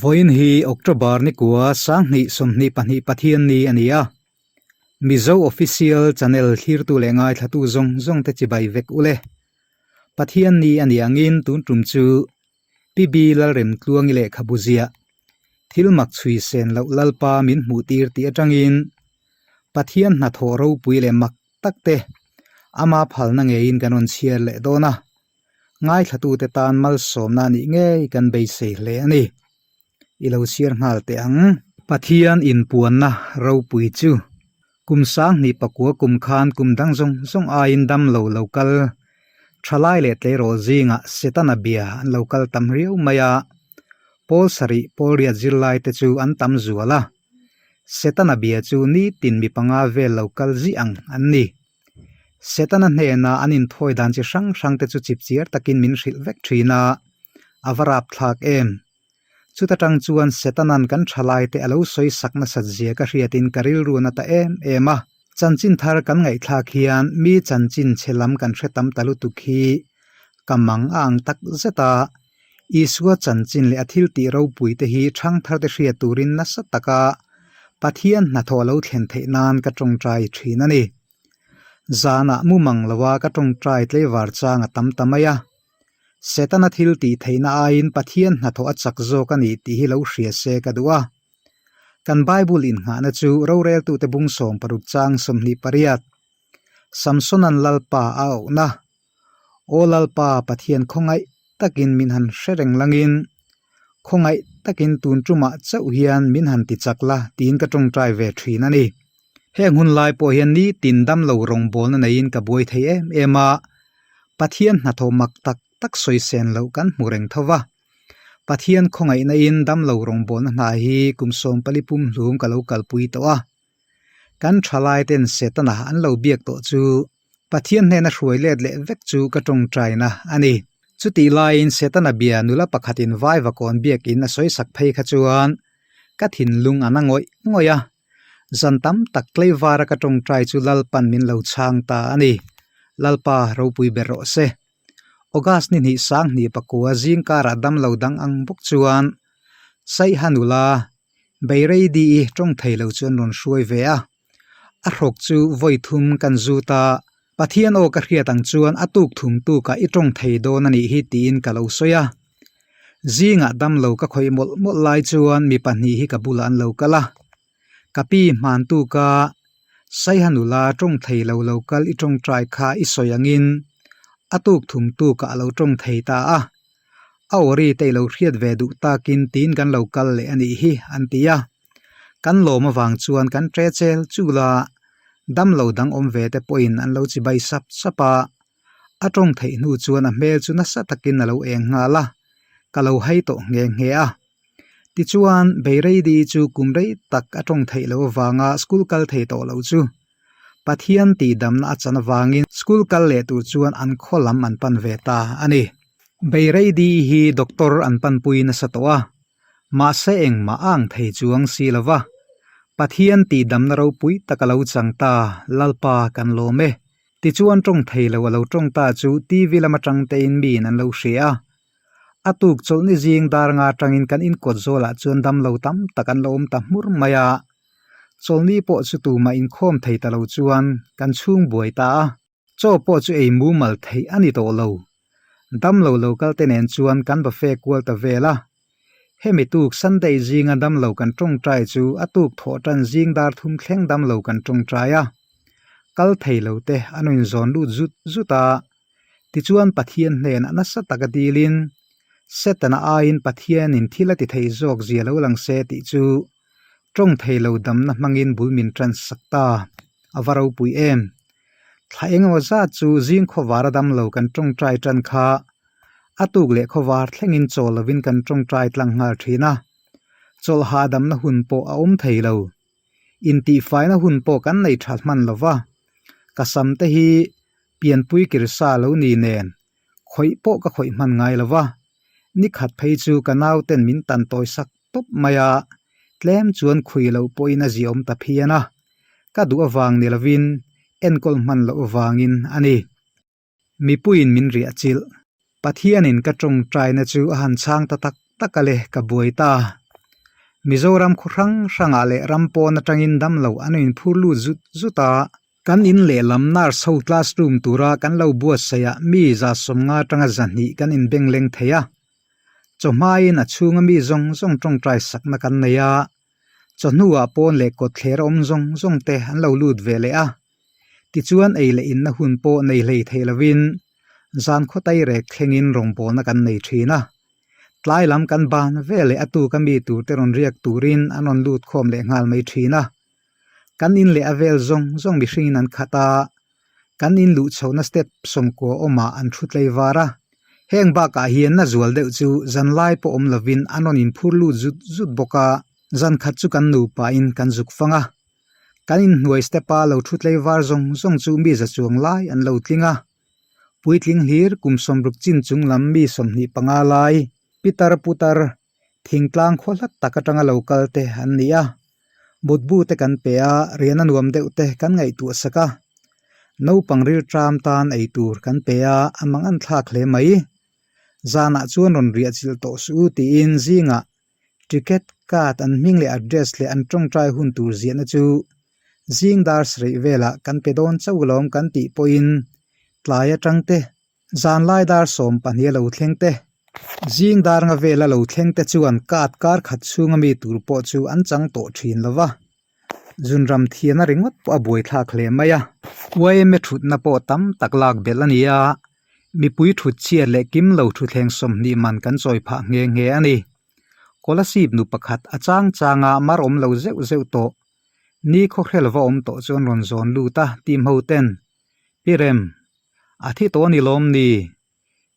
Vawiin hi October ni kua 2022 Pathian ni a ni a. Mizo Official Channel thlirtu leh ngaithlatu zawng zawng te chibai vek ule. Pathian ni a nih angin tun tum chu PB Lalremtluangi lehkhabu ziah thil mak chhui sen loh Lalpa min hmuh tir tih atangin Pathian hnathawh ropui leh mak tak te ama phalna ngeiin kan rawn chhiar leh dawn a. Ngaithlatute tan malsawmna a nih ngei kan beisei hle a ni. I lo chhiar nghal teh ang. Pathian inpuanna ropui chu kum 2009 kum khan kum dang zawng zawng aiin dam lo lo kal thalai leh tleirawl zingah Setana bia an lo kal tam riau mai a. Pawl sarih pawl riat zirlai te chu an tam zual a. Setana bia chu nitin mi panga vel lo kal zih ang an ni. Setana hnena an inthawi dan chi hrang hrang te chu chipchiar takin min hrilh vek thin a, a va rapthlak em? Chuta tang chuan Setanan kan thalai te a lo sawi sak nasat zia ka hriatin ka rilru na ta em em a. Chanchin thar kan ngaihthlak hian mi chanchin chhe lam kan hre tam ta lutuk hi ka mang a ang tak zet a, Isua chanchin leh a thil tih ropui te hi thangthar te hriat turin nasa taka Pathian hnathawh lo thlen theih nan ka tawngtai thin a ni. Zanah mumang loa ka tawngtai tleivar chang a tam ta mai a. Setana thil tih theihna aiin Pathian hnathawh a chak zawk a ni tih hi lo hria se ka duh a. Kan Bible innghahna chu roreltute bung 60 chang 28 Samsonan Lalpa a auhna Aw Lalpa Pathian khawngaih takin min han hre reng langin, khawngaih takin tun tumah chauh hian min han ti chak la tiin ka tawngtai ve thin a ni. Heng hun lai pawh hian nitin damlo rawngbawlna neiin ka buai thei em em a, Pathian hnathawh mak tak tak sawi sen loh kan hmu reng tho va. Pathian khawngaihna in damlo rawngbawlna hna hi kum 14 pum hlum ka lo kalpui tawh a. Kan thalai ten Setana an lo biak tawh chu Pathian hnena hruai let leh vek chu ka tawngtaina a ni. Chutih laiin Setana bia nula pakhatin vaivakawn biakin a sawi sak phei kha chuan ka thinlung a na ngawih ngawih a. Zan tam tak tleivara ka tawngtai chu Lalpan min lo chhang ta a ni. Lalpa ropui ber rawh se. August ni hnih 2009 zingkarah damlo dang ang bawk chuan Saiha nula Beireidi-i tawng thei lo chu an rawn hruai ve a. A hrawk chu vawi thum kan zut a, Pathian aw ka hriat ang chuan a tuk thum tukah i tawng thei dawn a nih hi tiin ka lo sawi a. Zingah damlo ka khawih mawlh mawlh lai chuan mi pahnih hi ka bulah an lo kal a. Ka pi hman tuka Saiha nula tawng thei lo lo kal i tawngtai kha i sawi angin a tuk thum tukah a lo tawng thei ta a. A aw ri te i lo hriat ve duh takin tiin kan lo kal leh a nih hi an ti a. Kan lawm avang chuan kan tre chel chul a, damlo dang awm ve te pawhin an lo chibai sap sap a. A tawng theih hnu chuan a hmel chu nasa takin a lo eng nghal a, ka lo hai tawh nghe nghe a. Tichuan, Beireidi chu kum rei tak a tawng theih loh avanga school kal thei tawh lo chu Pathian tihdamna a chan avangin school kal leh tur chuan an khaw lam an pan ve ta a ni. Beireidi hi doctor an panpui nasa tawh a, Mahse engmah a ang thei chuang si lo va, Pathian tihdamna ropui tak a lo chang ta, Lalpa kan lawm e. Tichuan tawng thei lo a lo tawng ta chu TV lam atang tein miin an lo hria a. A tuk chawlhni zing dar nga atangin kan inkawt zawlah chuan damlo tam tak an lo awm ta hmur mai a. Chawlhni pawh chu tumah inkhawm thei ta lo chuan kan chhung buai ta a. Chaw pawh chu ei mumal theih a ni tawh lo. Damlo lo kal te nen chuan kan buffet kual ta vel a. Hemi tuk Sunday zinga damlo kan tawngtai chu a tuk thawh tan zing dar thum thleng damlo kan tawngtai a. Kal thei lo te an rawn zawn lut zut zut a. Tichuan Pathian hnenah nasa taka dilin Setana aiin Pathianin thil a ti thei zawk zia lo lang se tih chu tawng thei lo damna hmangin bul min tan sak ta. A va ropui em! Thla engemaw zat chu zing khawvar a dam lo kan tawngtai tan kha a tuk leh khawvar thlengin chawl lovin kan tawngtai tlang nghal thin a, chawlh hahdamna hun pawh a awm thei lo. Intihfaina hun pawh kan nei tha hman lo va, ka sam te hi pianpui kirsa lo ni nen khawih pawh ka khawih hman ngai lo va, ni khat phei chu ka nauten min tan tawi sak tawp mai a, tlem chuan khui loh pawhin a ziaawm ta phian a, ka duh avang ni lovin enkawl hman loh avangin a ni. Mipuiin min riah chilh. Pathianin ka tawngtaina chu a han chhang ta tak tak a le, ka buai ta. Mizoram khaw hrang hrangah leh ram pawn atangin damlo an inphur lut zut zut a. Kan in lehlam nurse ho classroom tura kan lo buatsaih ah mi 150 atanga 200 kan inbeng leng thei a. Chawhmain a chhunga mi zawng zawng tawngtai sakna kan nei a. Chawhnuah pawn leh kawtthler a awm zawng zawng te an lo lut ve leh a. Tichuan ei leh inna hun pawh nei hlei thei lovin zan khawtai rek thlengin rawngbawlna kan nei thin a. Tlai lam kan ban ve leh a tuka mi turte rawn riak turin an rawn lut khawm leh nghal mai thin a. Kan in leh a vel zawng zawng mihringin an khat a, kan in luh chhohna step sawmkua awmah an thu tlei var a. Heng bakah hian na zual deuh chu zanlai pawh awm lovin an rawn inphur lut zut zut bawk a, zan khat chu kan nupain kan zuk fang a. Kan inhnuai step-a lo thu tlei var zawng zawng chu mi za chuang lai an lo tling a. Puitling hlir kum 60 chin chung lam mi 25 lai, pitar putar, thingtlang khaw hlat tak atanga lo kal te an ni a. Mutbu te kan pe a, rian a nuam deuh te kan ngaihtuah sak a. Naupang rilṭam tan ei tur kan pe a, a mang an thlak hle mai. Zanah chuan rawn riah chilh tawh suh u tiin zingah Ticket card an hming leh address leh an tawngtai hun tur ziahna chu zing dar sarih velah kan pe dawn chauh alawm kan tih pawhin tlai atang te, zanlai dar 12 a lo thleng te, zing dar nga vela lo thleng te chuan card kar khat chhunga mi tur pawh chu an chang tawh thin lo va. Zunram thiana ringawt pawh a buaithlak hle mai a. Yma thutna pawh tam tak lak belh a ni a, mipui thut chhiat leh kim lo thutthleng 20 man kan chawi phah nghe nghe a ni. Kolasib nu pakhat a chang changa mar awm lo zeuh zeuh tawh. Ni khawhrel va awm tawh chuan rawn zawn lut a team ho ten, Pi Rem, a thi tawh a ni lawm ni?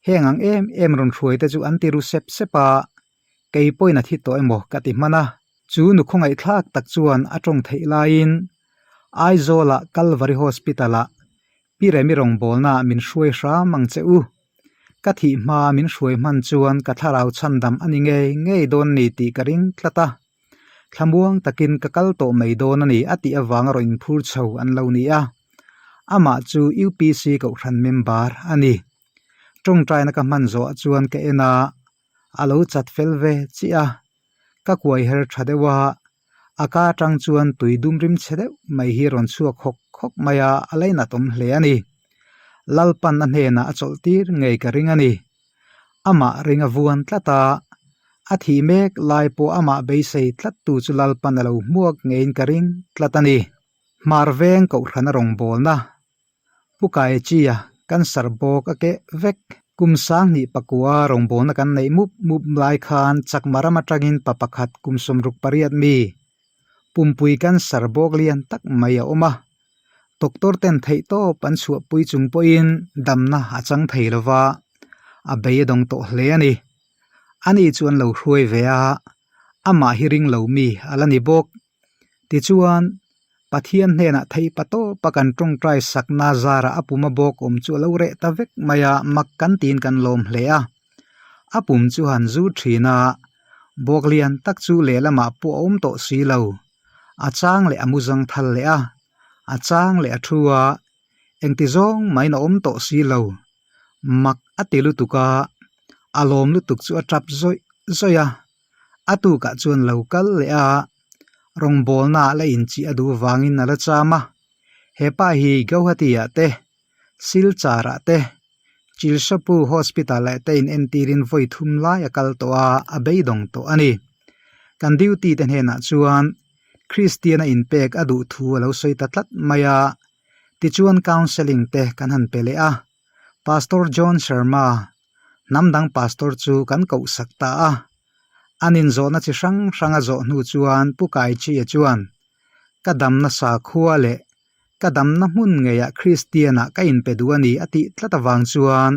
Heng ang em em rawn hruai te chu an ti ru sep sep a, kei pawhin a thi tawh emaw ka ti hman a. Chu nu khawngaihthlak tak chuan a tawng theih laiin Aizawlah Kalvari Hospital-ah Pi Remi rawngbawlnaah min hruai hram ang che u. Ka thih hma min hruai hman chuan ka thlarau chhandam a ni ngei ngei dawn ni tih ka ring tlat a. Thlamuang takin ka kal tawh mai dawn a ni a tih avanga rawn inphur chho an lo ni a. Amah chu UPC Kohhran member a ni. Tawngtaina ka hman zawhah chuan ka en a, a lo chat fel ve chiah a. Ka kuai her tha deuh a, a ka atang chuan tui dum rim chhe deuh mai hi rawn chhuak hawk hawk mai a, a lainat awm hle a ni. Lalpan a hnenah a chawlh tir ngei ka ring a ni. Amah ring a vuan tlat a, a thih mek lai pawh amah beisei tlat tu chu Lalpan a lo hmuak ngeiin ka ring tlat a ni. Hmar veng Kohhran a rawngbawlna Pu Kaechia cancer bawk a keh vek. Kum 2009 rawngbawlna kan neih mup mup lai khan Chakma ram atangin pa pakhat kum 68 mi pumpui cancer bawk lian tak mai a awm a. Doctor ten theihtawp an chhuahpui chung pawhin damna a chang thei lova, a bei a dawng tawh hle a ni. Ani chu an lo hruai ve a, amah hi ring lo mi a la ni bawk. Tichuan, Pathian hnenah theih pa tawpa kan tawngtai sakna zarah a puma bawk awm chu a lo reh ta vek mai a, mak kan tiin kan lawm hle a. A pum chu han zu thin a, bawk lian tak chu lehlamah pawh a awm tawh si lo. A chang leh a mu zang thal leh a, a chang leh a thu a, engti zawng maiin a awm tawh si lo. Mak a ti lutuk a, a lawm lutuk chu a tap zawih zawih a. A tukah chuan lo kal leh a, rawngbawlnaah la inchih a duh vangin a la cham a. He pa hi Gauhati-ah te, Silchar-ah te, Chilsapu Hospital-ah te in entirin vawi thum lai a kal tawh a, a beidawng tawh a ni. Kan duty te hnenah chuan Kristian-a inpek a duh thu a lo sawi ta tlat mai a. Tichuan counselling te kan han pe leh a. Pastor John Sharma, hnam dang pastor chu kan koh sak ta a. An inzawhna chi hrang hrang a zawh hnu chuan Pu Kaichia chuan, Ka damna sakhua leh ka damna hmun ngeiah Kristianah ka inpe duh a ni a tih tlat avang chuan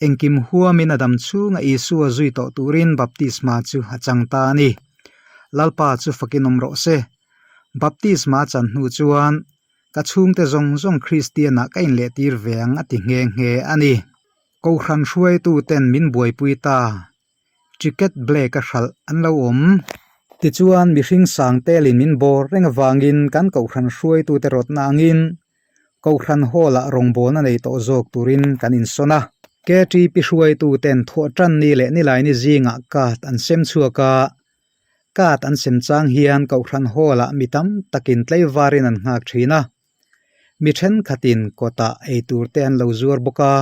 engkim huamin a dam chhunga Isua zui tawh turin baptisma chu a chang ta a ni. Lalpa chu fakin awm rawh se. Baptisma a chan hnu chuan ka chhungte zawng zawng Kristianah ka inlehtir ve ang a ti nghe nghe a ni. Kohhran hruaituten min buaipui ta. Ticket black a hralh an lo awm. Tichuan mihring sang telin min bawr reng avangin kan kohhran hruaitute rawtna angin kohhran hall-ah rawngbawlna nei tawh zawk turin kan insawn a. KTP hruaituten thawh tan ni leh nilaini zingah card an sem chhuak a. Card an sem chang hian Kohhran Hall-ah mi tam takin tlaivarin an nghak thin a. Mi thenkhatin kawtah eitur te an lo zuar bawk a.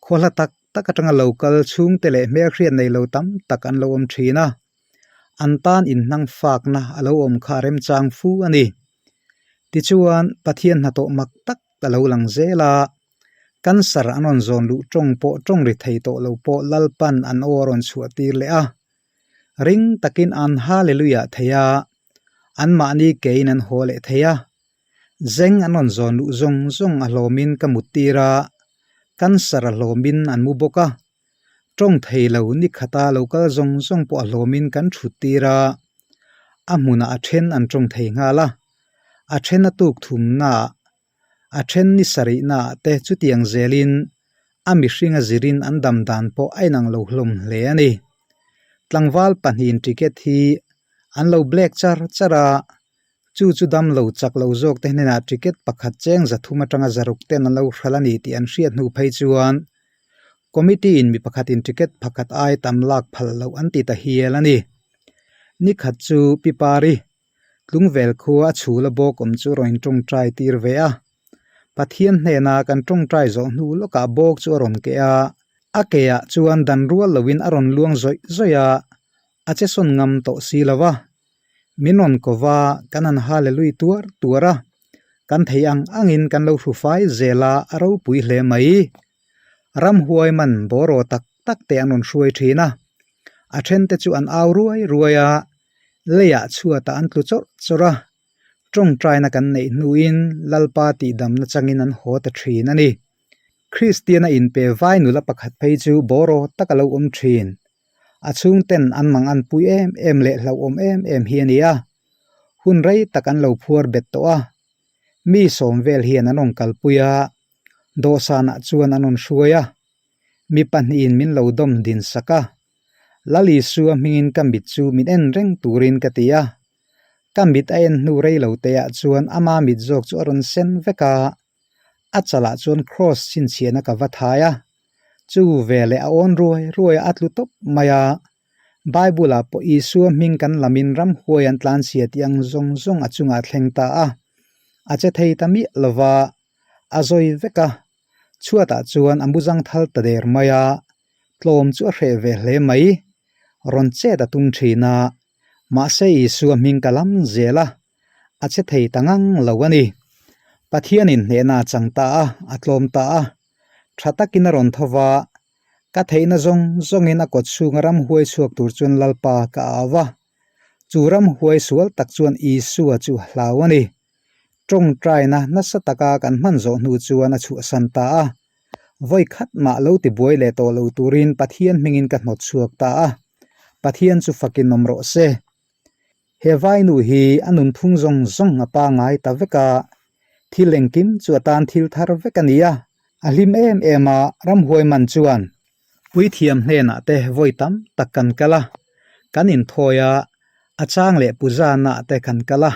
Khaw hla tak tak atanga lo kal chhungte leh hmelhriat nei lo tam tak an lo awm thin a. An tan inhnang fakna a lo awm kha a remchang fu a ni. Tichuan, Pathian hnathawh mak tak a lo lang zel a. Cancer an rawn zawn luh tawng pawh tawng ri thei tawh lo pawh Lalpan an aw a rawn chhuah tir leh a. Ring takin an Hallelujah thei a, anmahni kein an haw leh thei a. Zeng an rawn zawn luh zawng zawng a hlawmin ka mut tir a, cancer a hlawmin an mu bawk a. Tawng thei lo ni khata lo kal zawng zawng pawh a hlawmin kan thut tir a, a hmunah a then an tawng thei nghal a, a then a tuk thumnaah A then ni sarihnaah te chutiang zelin a mihringa zirin an dam dan pawh a inang lo hlawm hle a ni. Tlangval pahnihin ticket hi an lo black char char a, chu chu dam lo chak lo zawk te hnenah ticket pakhat cheng 300 atanga 600 ten an lo hral a ni tih an hriat hnu phei chuan committee in mi pakhatin ticket pakhat ai tam lak phal loh an ti ta hial a ni. Nikhat chu Pi Pari Tlungvel khua a chhul a bawk awm chu rawn tawngtai tir ve a. Pathian hnena kan tawngtai zawh hnu lawkah bawk chu a rawn keh a, a keah chuan dan rual loin a rawn luang zawih zawih a, a che sawn ngam tawh si lo va. Min rawn ko va, kan han hallelui tuar tuar a, kan thei ang angin kan lo hru fai zel a, a ropui hle mai. Ramhuai man bawraw tak tak te an rawn hruai thin a, a thente chu an au ruai ruai a, Leiah chhuatah an tlu chawrh chawrh a, tawngtaina kan neih hnuin Lalpa tihdamna changin an haw ta thin a ni. Kristiana inpe vai nula pakhat phei chu bawraw tak a lo awm thin. A chhungten an mang an pui em em leh hlauhawm em em hi a ni a, hun rei tak an lo phuar bet tawh a. Mi sawm vel hian an rawn kalpui a, dawhsanah chuan an rawn hruai a, mi pahnihin min lo dawm din sak a. Lal Isua hmingin ka mit chu min en reng turin ka ti a. Ka mit a en hnu rei lo teah chuan ama mit zawk chu a rawn sen vek a. A chalah chuan kraws chhinchhiahna ka va thai a. Chu veleh a awn ruai ruai a, a tlu tawp mai a. Bible-ah pawh Isua hming kan lamin ramhuai an tlanchhia tih ang zawng zawng a chungah a thleng ta a. A che thei ta miah lo va, a zawi vek a. Chhuatah chuan a muzang thal ta der mai a. Tlawm chu a hreh ve hle mai. Rawn chet a tum thin a, mahse Isua hming ka lam zel a, a che thei ta ngang lo a ni. Pathianin hnehna a chang ta a, a tlawm ta a. Tha takin a rawn tho va, ka theihna zawng zawngin a kawt chhunga ramhuai chhuak tur chuan Lalpa ka au va. Chu ramhuai sual tak chuan Isua chu a hlau a ni. Tawngtaina nasa taka kan hman zawh hnu chuan a chhuahsan ta a. Vawi khat mah lo ti buai leh tawh lo turin Pathian hmingin ka hnawt chhuak ta a, Pathian chu fakin awm rawh se. He vainu hi a nunphung zawng zawng a pangai ta vek a, thil engkim chu a tan thil thar vek a ni a, a hlim em em a, ramhuai man chuan puithiam hnenah te vawi tam tak kan kal a, kan inthawi a, a chang leh puzana te kan kal a,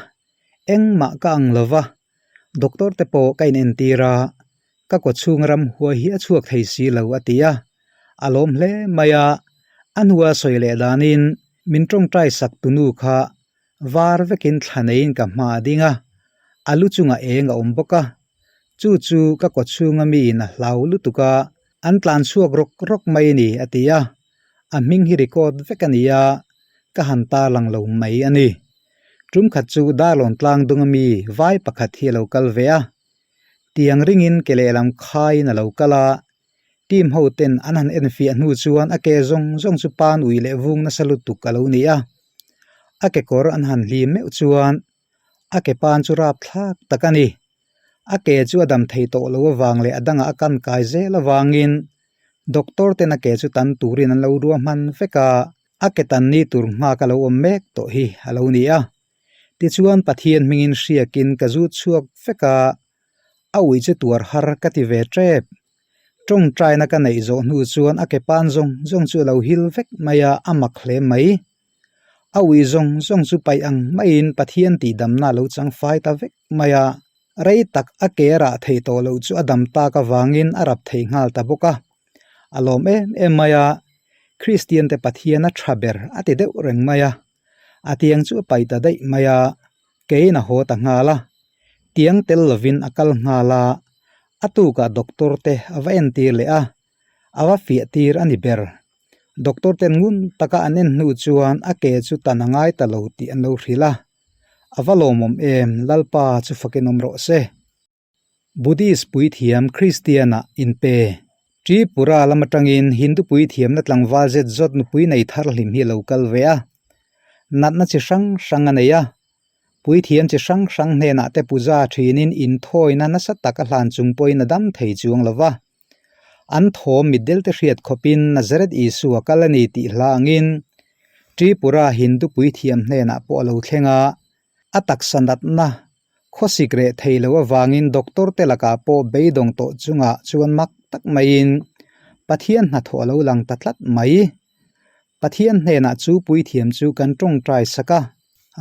engmah ka ang lo va, Doctor te pawh ka inentir a, ka kaw chhung ramhuai hi a chhuak thei si lo a ti a, a lawm hle mai a, a hnua sawi leh danin min tawngtai sak tu nu kha var vekin thla neiin ka hma a ding a, a lu chungah eng a awm bawk a, chu chu ka kaw chhunga miin a hlau lutuk a, an tlan chhuak rawk rawk mai a ni a ti a, a hming hi record vek a ni a, ka han tarlang lo mai a ni. Tum khat chu Darlawn tlang dunga mi vai pakhat hi a lo kal ve a, tiang ringin ke lehlam khaiin a lo kal a, team ho ten an han enfiah hnu chuan a ke zawng zawng chu pan ui leh vung nasa lutuk a lo ni a, a kekawr an han hlim meuh chuan a ke pan chu rapthlak tak a ni. A ke chu a dam thei tawh lo avang leh a dangah a kan kai zel avangin doctor ten a ke chu tan turin an lo ruahman vek a, a ke tan ni tur nghak a lo awm mek tawh hi a lo ni a. Tichuan Pathian hmingin hriakin ka zut chhuak vek a, a ui chu tuar har ka ti ve tep. Tawngtaina ka neih zawh hnu chuan a ke pan zawng zawng chu a lo hil vek mai a, a mak hle mai. A ui zawng zawng chu paih ang maiin Pathian tihdamna a lo chang fai ta vek mai a, rei tak a ke a rah thei tawh loh chu a dam tak avangin a rap thei nghal ta bawk a. A lawm em em mai a, Kristiante Pathian a tha ber a ti deuh reng mai a. A tiang chu a paih ta daih mai a, keiin a haw ta nghal a. Tiang tel lovin a kal nghal a, a tukah doctor te a va entir leh a, a va fiah tir a ni ber. Doctor ten ngun taka an en hnu chuan a ke chu tan a ngai ta lo tih an lo hrilh a. A va lawmawm em, Lalpa chu fakin awm rawh se. Buddhist puithiam Kristian-ah inpe. Tripura lam atangin Hindu puithiamna tlangval zet zawt nupui nei thar hlim hi a lo kal ve a. Natna chi hrang hrang a nei a. Puithiam chi hrang hrang hnenah te puja thinin inthawina nasa tak a hlan chung pawhin a dam thei chuang lo va. An thawm mitdel te hriat khawpin Nazareth Isua kal a ni tih hla angin Tripura Hindu puithiam hnenah pawh a lo thleng a, a taksa natna Khawsik reh thei lo avangin doctor te lakah pawh beidawng tawh chungah chuan mak tak maiin Pathian hnathawh a lo lang ta tlat mai. Pathian hnenah chu puithiam chu kan tawngtai sak a,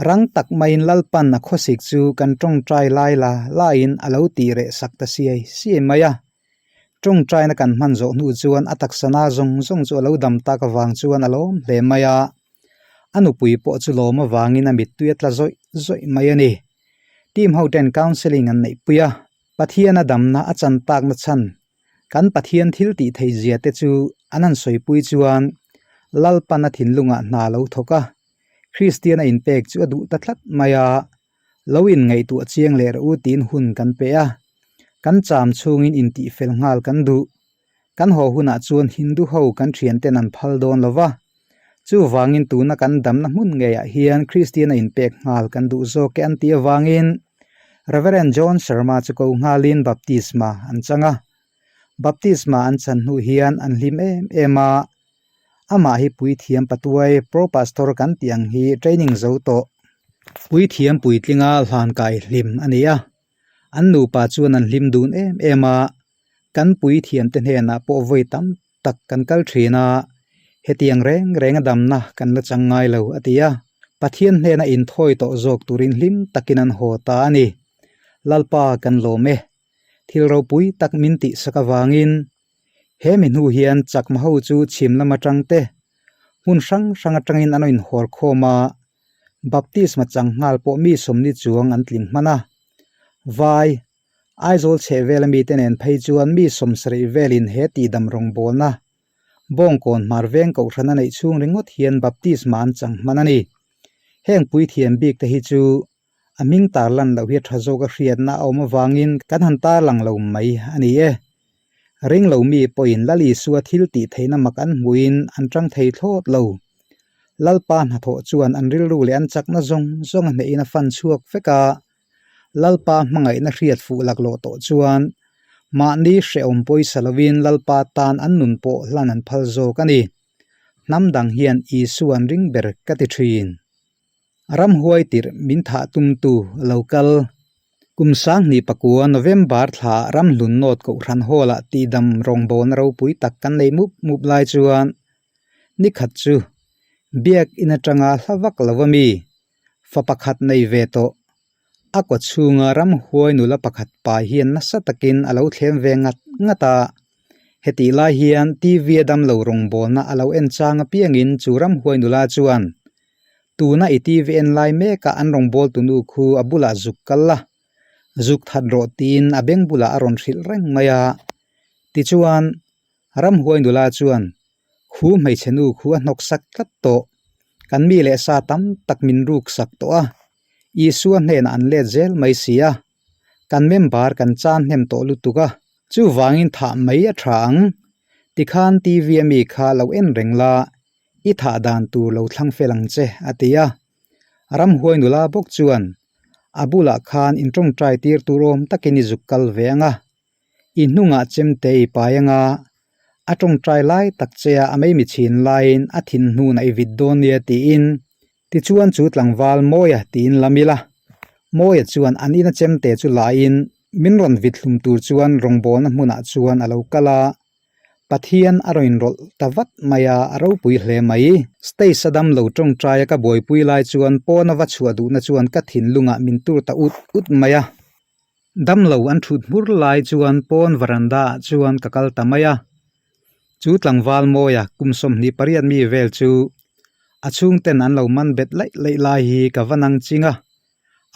rang tak maiin Lalpan a khawsik chu kan tawngtai lai la laiin a lo tih reh sak ta siai siai mai a. Tawngtaina kan hman zawh hnu chuan a taksa na zawng zawng chu a lo dam tak avang chuan a lawm hle mai a. A nupui pawh chu lawm avangin a mittui a tla zawih zawih mai a ni. Team ho ten counselling an neihpui a, Pathian a damna a chan takna chhan kan Pathian thil tih theih zia te chu an han sawipui chuan Lalpan a thinlungah hna lo thawk a, Kristian a inpek chu a duh ta tlat mai a, lo inngaihtuah chiang leh rawh u tiin hun kan pe a, kan cham chhungin intihfel nghal kan duh. Kan haw hunah chuan Hindu ho kan thianten an phal dawn lo va, chuvangin tuna kan damna hmun ngeiah hian Kristian a inpek nghal kan duh zawk e an tih avangin Reverend John Sharma chu ko nghalin baptisma an chang a. Baptisma an chan hnu hian an hlim em em a, amah hi puithiam patuai pro pastor kan tih ang hi training zo tawh. Puithiam puitlinga hlankai hlim a ni a, an nupa chuan an hlim dun em em a, Kan puithiamte hnenah pawh vawi tam tak kan kal thin a, hetiang reng reng a damna kan la chang ngai lo, a ti a. Pathian hnena inthawi tawh zawk turin hlim takin an haw ta a ni. Lalpa kan lawm e. Thil ropui tak min tihsak avangin he mi hnu hian chakma ho chu chhim lam atang te, hmun hrang hrang atangin an inhawl khawm a, baptisma chang nghal pawh mi sawmni chuang an tling hman a. Vai, Aizawl chheh vela mite nen phei chuan mi sawmsarih velin he tihdam rawngbawlna Bawngkawn hmar veng kohhran a neih chhung ringawt hian baptisma an chang hman a ni. Heng puithiam bik te hi chu a hming tarlan loh hi a tha zawk a hriatna a awm avangin kan han tarlang lo mai a ni e. Ringlo mi pawhin Lal Isua thil tih theihna mak an hmuhin an tang thei thlawt lo. Lalpa hnathawh chuan an rilru leh an chakna zawng zawng a hnehin a fan chhuak vek a, Lalpa hmangaihna hriat fuh laklawh tawh chuan mahni hrehawm pawisa lovin Lalpa tan an nun pawh hlan an phal zawk a ni. Hnam dang hian Isua an ring ber ka ti thin. Ramhuai tirh min thah tumtu a lo kal. Kum sanghnih pakua November thla Ramhlun North Kohhran Hall-ah tihdam rawngbawlna ropui tak kan nei mup mup lai chuan nikhat chu Biak in atanga hla vak lo a mi Fa pakhat nei ve tawh. A kaw chhunga ramhuai nula pakhat pai hian nasa takin a lo thlem ve ngat ngat a. Hetih lai hian TV a damlo rawngbawlna a lo en chang apiangin chu ramhuai nula chuan, Tuna i TV en lai mekah an rawngbawltu nu khu a bulah zuk kal la, zuk that rawh tiin a beng bulah a rawn hrilh reng mai a. Tichuan, ramhuai nula chuan, Khu hmeichhe nu khu a hnawk sak tlat tawh. Kan mi leh sa tam tak min ruk sak tawh a, Isua hnenah an let zel mai si a. Kan member kan chan hnem tawh lutuk a, chuvangin thah mai a tha ang. Tikhan TV a mi kha lo en reng la, i thah dan tur lo thlang fel ang che, a ti a. Ramhuai nula bawk chuan a bulah khan intawngtai tir tur awm takin i zuk kal ve ang a. I hnungah chemte i pai anga a tawngtai lai tak che a a meimi chhin laiin a thin hnunah i vit dawn nia tiin tichuan chu tlangval Mawia tiin lam ila. Mawia chuan an ina chemte chu laiin min rawn vit hlum tur chuan rawngbawlna hmunah chuan a lo kal a, Pathian a rawn inrawlh ta vat mai a, a ropui hle mai. Stage a damlo tawngtaia ka buaipui lai chuan pawna va chhuah duhna chuan ka thinlungah min tur ta ut ut mai a. Damlo an thut hmur lai chuan pawn varanda ah chuan ka kal ta mai a, chu tlangval mawia kum 28 mi vel chu A chhungten an lo man bet laih laih lai hi ka va nang ching a.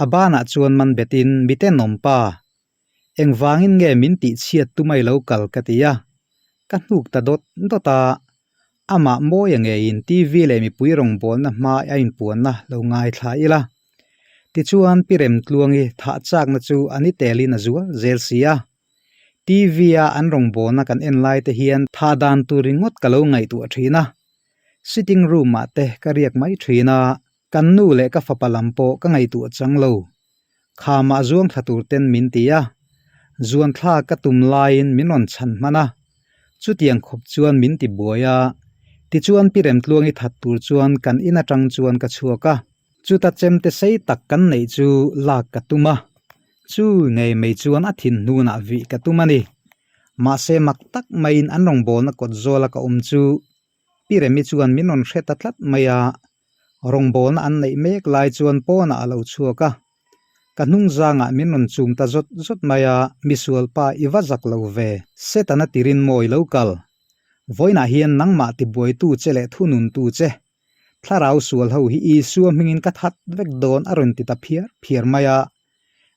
A banah chuan man betin mi tenawm pa. Engvangin nge min tih chhiat tumai lo kal ka ti a. Ka hnuk ta dawt dawt a. Amah mawia ngeiin TV leh mipui rawngbawlna hma a inpuanna lo ngaithla ila. Tichuan Pi Remtluangi thah chakna chu a ni telin a zual zel si a. TV-a an rawngbawlna kan en lai te hian thah dan tur ringawt ka lo ngaihtuah thin a. Sitting room-ah te ka riak mai thin a, kan nu leh ka fapa lam pawh ka ngaihtuah chang lo. Khamah zuang thla tur ten min ti a, zuan thla ka tum laiin min rawn chhan hman a, chutiang khawp chuan min ti buai a, tichuan Pi Remtluangi that tur chuan kan in atang chuan ka chhuak a, chuta chemte sei tak kan neih chu lak ka tum a, chu ngei mai chuan a thin hnunah vih ka tum a ni. Mahse mak tak maiin an rawngbawlna kawt zawla ka awm chu Pi Remi chuan min rawn hre ta tlat mai a, rawngbawlna an neih mek lai chuan pawnah a lo chhuak a, ka hnung zangah min rawn chum ta zawt zawt mai a, misual pa i va zak lo ve, Setana tirin maw i lo kal? Vawiinah hian nangmah tibuaitu che leh thununtu che, thlarau sual ho hi Isua hmingin ka that vek dawn a rawn ti ta phiar phiar mai a,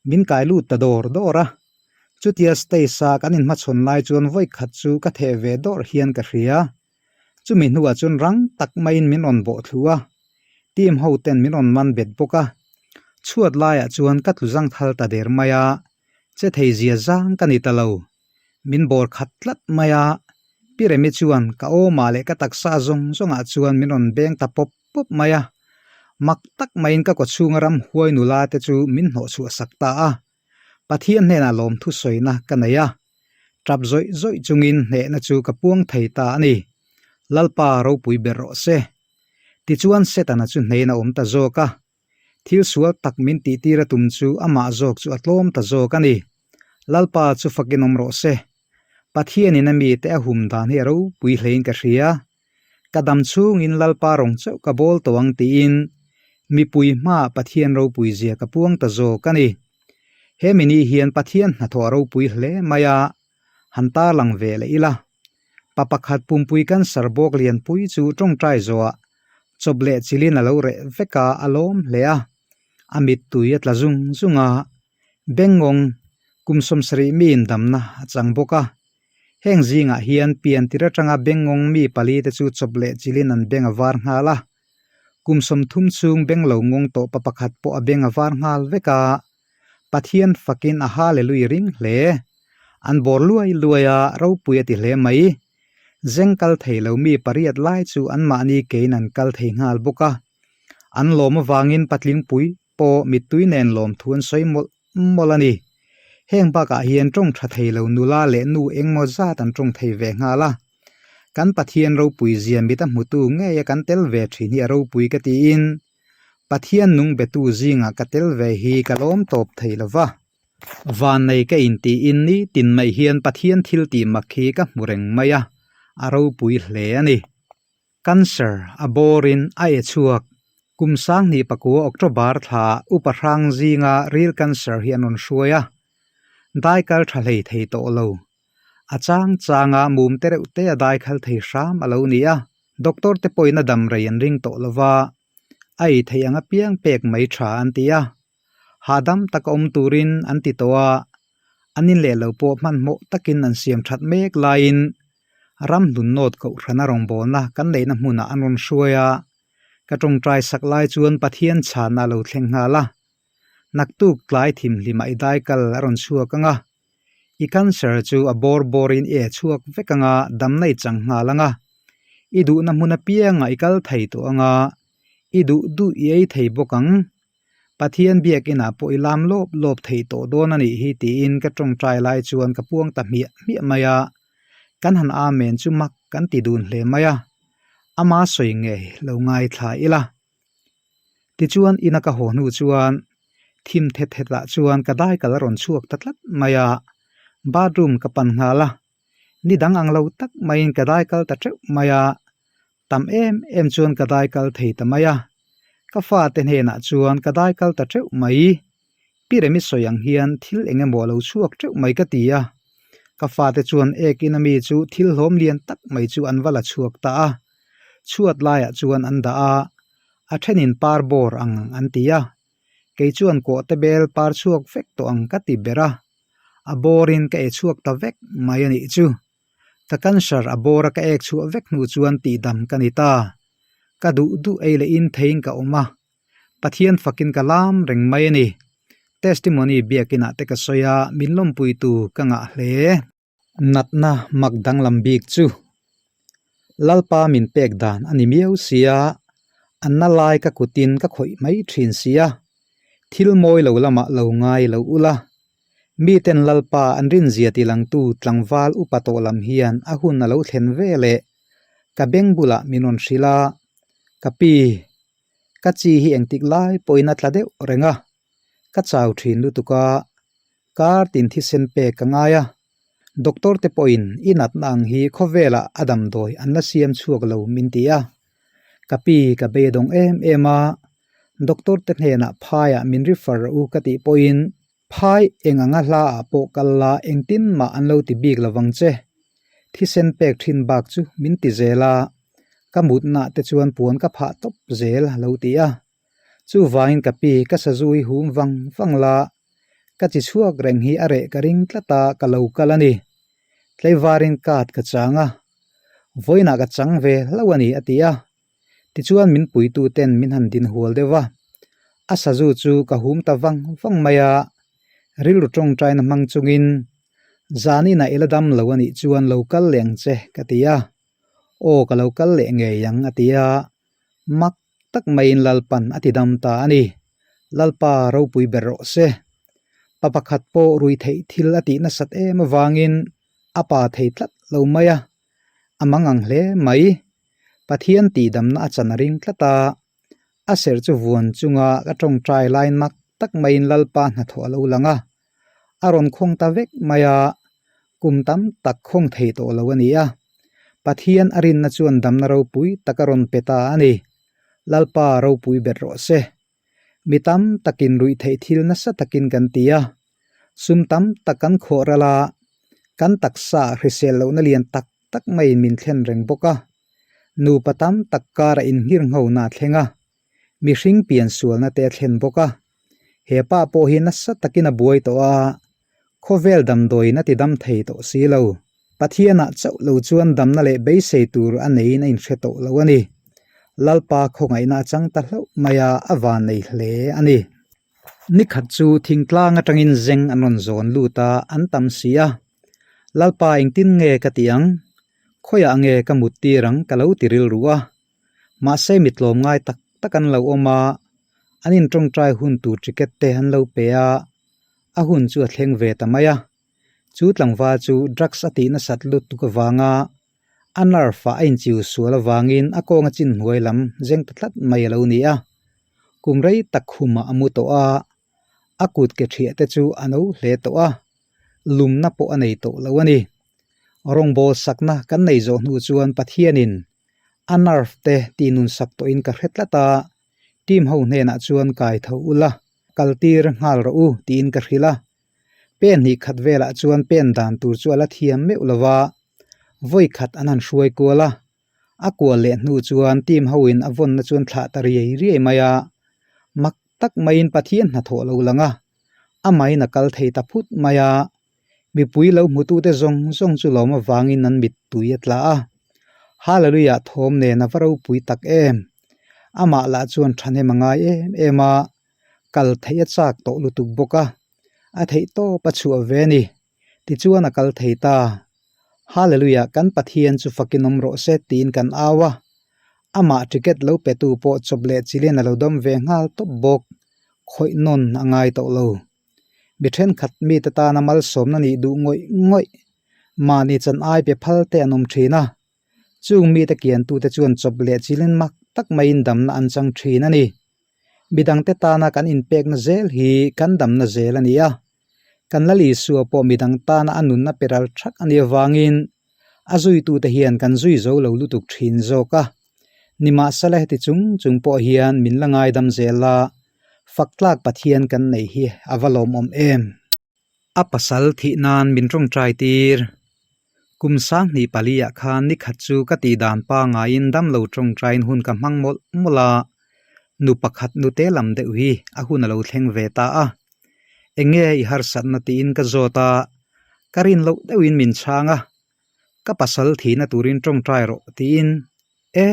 min kai lut ta dawr dawr a. Chutia stage a kan inhmachhawn lai chuan vawi khat chu ka theh ve dawrh hian ka hria. Chumi hnuah chuan rang tak maiin min rawn bawh thlu a, team ho ten min rawn man bet bawk a. Chhuat laiah chuan ka tlu zang thal ta der mai a, che thei zia zang ka ni ta lo. Min bawr khat tlat mai a, Pi Remi chuan ka awmah leh ka taksa zawng zawngah chuan min rawn beng ta pawp pawp mai a. Mak tak maiin ka kawchhunga ramhuai nula te chu min hnawhchhuah sak ta a. Pathian hnenah lawmthu sawina ka nei a, tap zawih zawih chungin hnehna chu ka puang thei ta a ni. Lalpa ropui ber rawh se. Tichuan Setana chu hnein a awm ta zawk a, thil sual tak min tihtir a tum chu amah zawk chu a tlawm ta zawk a ni. Lalpa chu fakin awm rawh se. Pathianin a mite a hum dan hi a ropui hlein ka hria. Ka dam chhungin Lalpa rawng chauh ka bawl tawh ang tiin mipui hmaah Pathian ropui zia ka puang ta zawk a ni. He mini hian Pathian hnathawh a ropui hle mai a, han tarlang ve leh ila. Pa pakhat pumpui cancer bawk lianpui chu tawngtai zawhah chawp leh chilin a lo reh vek a, a lawm hle a. A mittui a tla zung zung a, Bengngawng kum 70 miin damna a chang bawk a. Heng zingah hian pian tir atanga bengngawng mi pali te chu chawp leh chilin an beng a var nghal a. Kum 30 chhung beng lo ngawng tawh pa pakhat pawh a beng a var nghal vek a. Pathian fakin a Hallelui ring hle. An bawr luai luai a, ropui a ti hle mai. Zeng kal thei lo mi pariat lai chu anmahni kein an kal thei nghal bawk a. An lawm avangin patlingpui pawh mittui nen lawmthu an sawi mawlh mawlh a ni. Heng bakah hian tawng tha thei lo nula leh nu engmaw zat an tawng thei ve nghal a. Kan Pathian ropui zia mit a hmutu ngeia kan tel ve thin hi a ropui ka tiin Pathian nung betu zingah ka tel ve hi ka lawm tawp thei lo va. Vannei ka intiin nitin mai hian Pathian thil tih mak hi ka hmu reng mai a, a ropui hle a ni. Cancer a bawrin a e chhuak. Kum 2009 October thla upa hrang zinga ril cancer hi an rawn hruai a, daikal tha hlei thei tawh lo. A chang changa mum te reuh te a daikhal thei hram a lo ni a, doctor te pawhin a dam rei an ring tawh lo va, a ei theih ang apiang pek mai tha an ti a, hahdam taka awm turin an ti tawh a, an in leh lo pawh hmanhmawh takin an siam that mek laiin ram hlun nawt kohhrana rawngbawlna kan neihna hmunah an rawn hruai a, ka tawngtai sak lai chuan Pathian chhana a lo thleng nghal a, naktuk tlai thimhlimah i daikal a rawn chhuak ang a, i cancer chu a bawr bawrin i e chhuak vek ang a, damna i chang nghal ang a, i duhna hmun apiangah i kal thei tawh ang a, i duh duh i ei thei bawk ang. Pathian biakinah pawh i lam lawp lawp thei tawh dawn a nih hi tiin ka tawngtai lai chuan ka puang ta hmiah hmiah mai a, kan han amen chu mak kan ti dun hle mai a, ama sawi ngei lo ngaithla ila. Tichuan ina ka haw hnu chuan thim thet thetah chuan ka daikal a rawn chhuak ta tlat mai a, bathroom ka pan nghal a, ni dang ang lo tak maiin ka daikal ta teuh mai a, Tam em em chuan ka dai kal thei ta mai a, ka fate hnenah chuan ka dai kal ta teuh mai. Pi Remi sawi ang hian thil eng emaw a lo chhuak teuh mai ka ti a, ka fate chuan ek in ami chu thil hlawm lian tak mai chu an va la chhuak ta a, chhuat laiah chuan an dah a. A thenin par bawr ang an ti a, kei chuan kawhte bel par chhuak vek tawh ang ka ti ber a, a bawrin ka e chhuak ta vek mai a nih chu. Ka cancer a bawra ka ek chhuah vek hnu chuan tihdam ka ni ta. Ka duh duh ei leh in theiin ka awm a, Pathian fakin ka lam reng mai a ni. Testimony biakinah te ka sawi a, min lawmpuitu ka ngah hle. Natna mak danglam bik chu Lalpa min pek dan a ni miau sia, a na lai ka kutin ka khawih mai thin sia, thil mawi lo lamah lo ngai lo ula. Miten Lalpa an rinzia tilangtu tlangval upa tawh lam hian a hun a lo thlen ve leh ka beng bulah min rawn hrilh a, ka pi, ka chi hi engtik lai pawhin a tla deuh reng a, ka chau thin lutuk a, Kar tin thisen pek ka ngai a, doctor te pawhin i natna ang hi khawvelah a damdawi an la siam chhuak lo min ti a. Ka pi ka beidawng em em a, doctor te hnenah phaiah min refer rawh u ka tih pawhin phai eng anga hla ah pawh kal la engtin mah an lo ti bik lovang che. Thisen pek thin bak chu min ti zel a, ka mutna te chuan puan ka phah tawp zel a lo ti a. Chuvangin ka pi ka sazu hi hum vang vang la, ka chi chhuak reng hi a reh ka ring tlat a, ka lo kal a ni. Tlaivarin card ka chang a, vawiinah ka chang ve hlauh a ni a ti a. Tichuan min puitu ten min han din hual deuh va, a sazu chu ka hum ta vang vang mai a, rilru tawngtaina hmang chungin, Zaninah i la dam lo a nih chuan lo kal leh ang che ka ti a, aw ka lo kal leh ngei ang a ti a, mak tak maiin Lalpan a ti dam ta a ni. Lalpa ropui ber rawh se. Pa pakhat pawh rui theih thil a tih nasat em avangin a pa thei tlat lo mai a, a mang ang hle mai. Pathian tihdamna a chan a ring tlat a, a serh chu vuan chunga ka tawngtai lain mak tak maiin Lalpa hnathawh a lo lang a, a rawn khawng ta vek mai a, kum tam tak khawng thei tawh lo a ni a. Pathian a rinna chuan damna ropui tak a rawn pe ta a ni. Lalpa ropui ber rawh se. Mi tam takin ruih theih thil nasa takin kan ti a, sum tam tak kan khawh ral a, kan taksa hrisel lohna lian tak tak maiin min thlen reng bawk a. Nupa tam tak kara inngirnghona a thleng a, mihring pian sualna te a thlen bawk a. He pa pawh hi nasa takin a buai tawh a, khawvel damdawiin a ti dam thei tawh si lo. Pathianah chauh lo chuan damna leh beisei tur a neiin a inhre tawh lo a ni. Lalpa khawngaihna a chang ta hlauh mai a, a van nei hle a ni. Nikhat chu thingtlang atangin zeng an rawn zawn lut a, an tam si a. Lalpa engtin nge ka ti ang? Khawiah nge ka mut tir ang ka lo ti rilru a. Mahse mi tlawm ngai tak tak an lo awm a, an intawngtai hun tur ticket te an lo pe a, a hun chu a thleng ve ta mai a. Chu tlangval chu drugs a tih nasat lutuk avanga a nerve ah a inchiu sual avangin a kawnga chin hnuai lam zeng ta tlat mai a lo ni a. Kum rei tak khumah a mu tawh a, a kut ke thiah te chu a no hle tawh a, lumna pawh a nei tawh lo a ni. Rawngbâwl sakna kan nei zawh hnu chuan Pathianin a nerve te tih nun sak tawhin ka hre tlat a, team ho hnenah chuan kai tho ula, kal tir nghal rawh u tiin ka hrilh a. Pen hnih khat velah chuan pen dan tur chu a la thiam meuh lo va, vawi khat an han hruai kual a, a kual leh hnu chuan team ho in a vawnna chuan thlah ta riai riai mai a, mak tak maiin Pathian hnathawh lo lang a, amahin a kal thei ta phut mai a. Mipui lo hmutute zawng zawng chu lawm avangin an mittui a tla a. Hallelujah thawm nen a va ropui tak em! Amah lah chuan thahnem a ngai em em a, kal theih a chak tawh lutuk bawk a, a theih tawp a chhuah ve a ni. Tichuan a kal thei ta. Hallelujah kan Pathian chu fakin awm rawh se tiin kan au a. Amah ticket lo petu pawh chawp leh chilin a lo dawm ve nghal tawp bawk. Khawih nawn a ngai tawh lo. Mi thenkhat mite tana malsawmna nih duh ngawih ngawih mahni chan ai pe phal te an awm thin a, chung mite kiantute chuan chawp leh chilin mak tak maiin damna an chang thin a ni. Midangte tana kan inpekna zel hi kan damna zel a ni a, kan Lal Isua pawh midang tana a nunna pe ral thak a nih avangin a zuitute hian kan zui zo lo lutuk thin zawk a. Nimahsela heti chung chung pawh hian min la ngaidam zel a, Fak tlak Pathian kan nei hi a va lawmawm em? A pasal thih nan min tawngtai tir. Kum 2004 ah khan nikhat chu ka tih dan pangaiin damlo tawngtaiin hun ka hmang mawlh mawlh a. Nu pakhat nute lam deuh hi a hun a lo thleng ve ta a. Enge i harsatna tiin ka zawt a, ka rin loh deuhin min chhang a, ka pasal thihna turin tawngtai rawh tiin, E,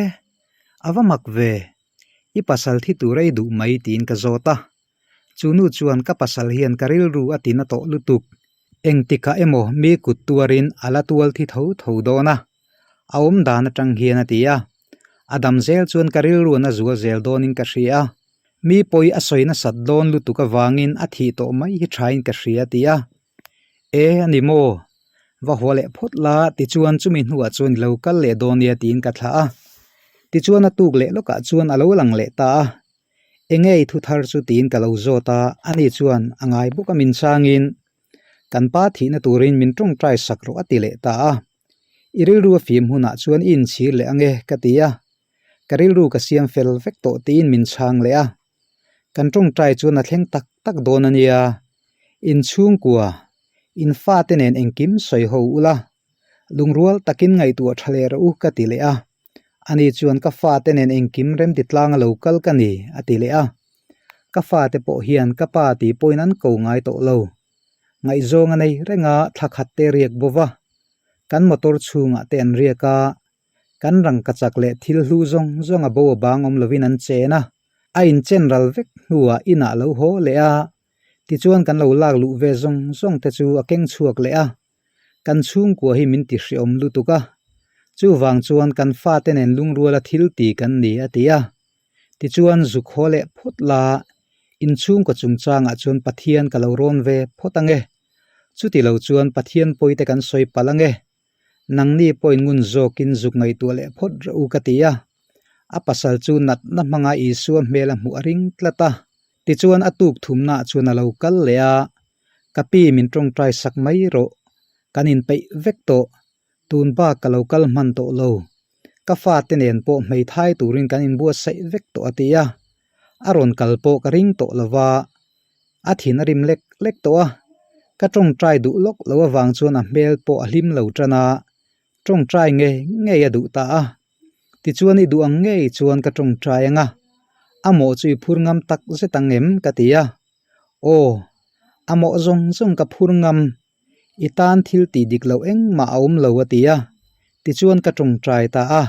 a va mak ve, i pasal thi tur a i duh mai tiin ka zawt a. Chu nu chuan ka pasal hian ka rilru a tina tawh lutuk, engtikah emaw mi kut tuarin a la tual thi tho tho dawn a, a awm dan atang hian a ti a. A dam zel chuan ka rilru an a zual zel dawnin ka hria a, mi pawi a sawi nasat dawn lutuk avangin a thih tawh mai hi thain ka hria a ti a. E a ni maw? Va haw leh phawt la tichuan chumi hnuah chuan i lo kal leh dawn nia tiin ka thlah a. Tichuan a tuk leh lawkah chuan a lo lang leh ta a. Enge i thu thar chu tiin ka lo zawt a, ani chuan a ngai bawk a min changin kan pa thihna turin min tawngtai sak rawh a ti leh ta a. I rilru a fim hunah chuan i inchhir leh ange ka ti a, ka rilru ka siam fel vek tawh tiin min chhang leh a. Kan tawngtai chuan a thleng tak tak dawn a nia, inchhungkua, in fate nen engkim sawi ho ula, lungrual takin ngaihtuah tha leh rawh u ka ti leh a. Ani chuan ka fate nen engkim remti tlanga lo kal ka ni a ti leh a. Ka fate pawh hian ka pa tih pawhin an ko ngai tawh lo. Ngaihzawng a nei reng a thla khat te riak bo va, kan motor chhungah te an riak a, kan rangkachak leh thil hlu zawng zawng a bo a bang awm lovin an chen a, a inchen ral vek hnuah inah lo haw leh a, tichuan kan lo lak luh ve zawng zawng te chu a keng chhuak leh a, kan chhungkua hi min ti hreawm lutuk a, chuvang chuan kan fate nen lungruala thil ti kan ni a ti a. Tichuan zuk haw leh phawt la, inchhungkaw chungchangah chuan Pathian ka lo rawn ve phawt ange. Chuti lo chuan Pathian pawite kan sawi palh ange. Nangni pawhin ngun zawkin zuk ngaihtuah leh phawt rawh u ka ti a. A pasal chu natna hmanga Isua hmel a hmuh a ring tlat a. Tichuan a tuk thumnaah chuan a lo kal leh a, Ka pi min tawngtai sak mai rawh, kan inpeih vek tawh. Tun bak ka lo kal hman tawh lo. Ka fate nen pawh hmeithai turin kan inbuatsaih vek tawh a ti a. A rawn kal pawh ka ring tawh lo va, a thin a rim lek lek tawh a. Ka tawngtai duh lawk lo avang chuan a hmel pawh a hlim lo tan a, tawngtai ngei ngei a duh ta a. Tichuan i duh ang ngei chuan ka tawngtai ang a, a mawh chu i phur ngam tak zet ang em ka ti a. Aw, a mawh zawng zawng ka phur ngam I tan thil tih dik loh engmah a awm lo a ti a, tichuan ka tawngtai ta a.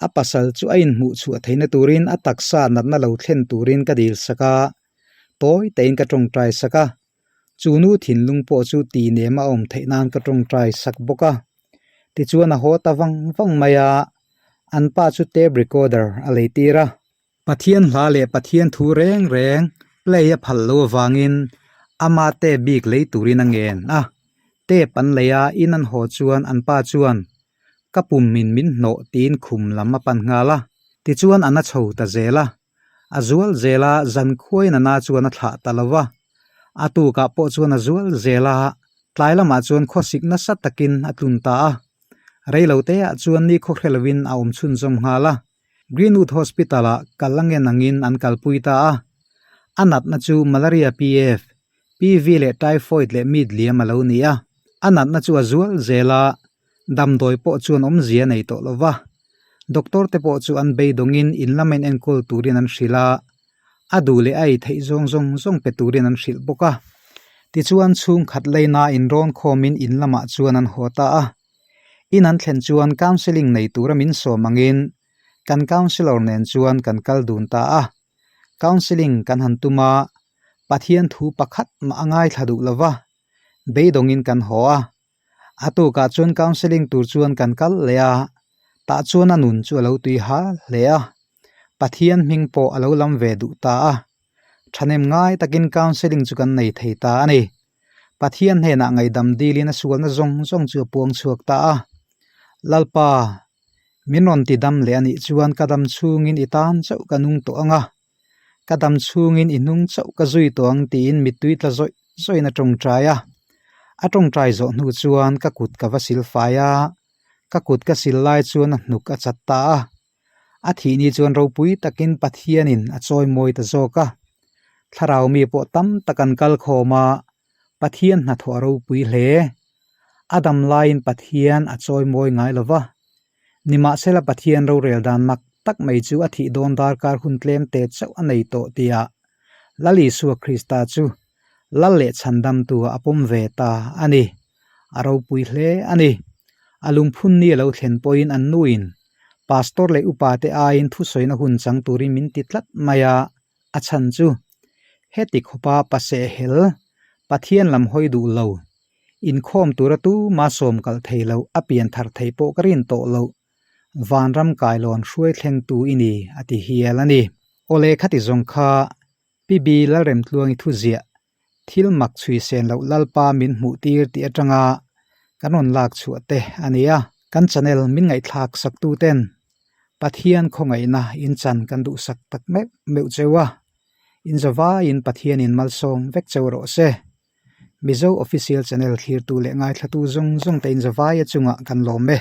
A pasal chu a inhmuh chhuah theihna turin a taksa natna lo thlen turin ka dil sak a, tawi tein ka tawngtai sak a. Chu nu thinlung pawh chu ti nem a awm theih nan ka tawngtai sak bawk a. Tichuan a haw ta vang vang mai a, an pa chu tape recorder a lei tir a. Pathian hla leh Pathian thu reng reng play a phal lo avangin ama tape bik lei turin a ngen a. Tape an lei a, in an haw chuan an pa chuan ka pum in min hnawh tiin khum lam a pan nghal a. Tichuan a na chho ta zel a. A zual zel a, zan khuain a na chuan a thlah ta lo va. A tukah pawh chuan a zual zel a, tlai lamah chuan khawsik nasa takin a tlun ta a. Reiloteah chuan ni khawhre lovin a awm chhunzawm nghal a. Greenwood Hospital-ah kal a ngen angin an kalpui ta a. A natna chu Malaria PF, PV leh Typhoid leh mit liam a lo ni a. A natna chu a zual zel a, damdawi pawh chuan awmzia a nei tawh lo va. Doctor te pawh chu an beidawngin in lama in enkawl turin an hrilh a, a duh leh a ei theih zawng zawng zawng pe turin an hrilh bawk a. Tichuan chhungkhat leina inrawn khawmin in lamah chuan an haw ta a. In an thlen chuan counselling nei tura min sawm angin kan counsellor nen chuan kan kal dun ta a. Counselling kan han tum a, Pathian thu pakhat mah a ngaithla duh lo va, beidawngin kan haw a. A tukah chuan counselling tur chuan kan kal leh a, tah chuan a nun chu a lo tui hal hle a. Pathian hming pawh a lo lam ve duh ta a. Thahnem ngai takin counselling chu kan nei thei ta a ni. Pathian hnenah ngaihdam dilin a sualna zawng zawng chu a puang chhuak ta a. Lalpa, min rawn ti dam leh a nih chuan ka dam chhungin i tan chauh ka nung tawh ang a, ka dam chhungin i hnung chauh ka zui tawh ang tiin mittui tla zawih zawihin a tawngtai a. A tawngtai zawh hnu chuan ka kut ka va sil fai a, ka kut ka sil lai chuan a hnuk a chat ta a. A thih ni chuan ropui takin Pathianin a chawi mawi ta zawk a. Thlarau mi pawh tam tak an kal khawm a, Pathian hnathawh a ropui hle. A dam laiin Pathian a chawi mawi ngai lo va. Nimahsela Pathian rorel dan mak tak mai chu a thih dawn darkar hun tlem te chauh a nei tawh tihah Lal Isua Krista chu Lal leh Chhandamtu a pawm ve ta a ni. A ropui hle a ni. A lungphun ni a lo thlen pawhin an nuin Pastor leh upa te aiin thusawina hun chang turin min ti tlat mai a, a chhan chu heti khawpa pasehhel Pathian lam hawi duh lo, inkhawm tura tuma sawm kalh thei loh a pian thar thei pawh ka rin tawh loh vanram kailawn hruai thlengtu i ni a ti hial a ni. Awle khati zawng kha PB Lalremtluangi thuziah thil mak chhui sen loh Lalpa min hmuh tir tih atanga kan rawn lak chhuah te a ni a. Kan channel min ngaihthlak sak tu ten Pathian khawngaihna in chan kan duhsak tak meuh meuh cheu a, in zavaiin Pathianin malsawm vek cheu rawh se. Mizo Official Channel thlirtu leh ngaithlatu zawng zawng te in zavaia chungah kan lawm e.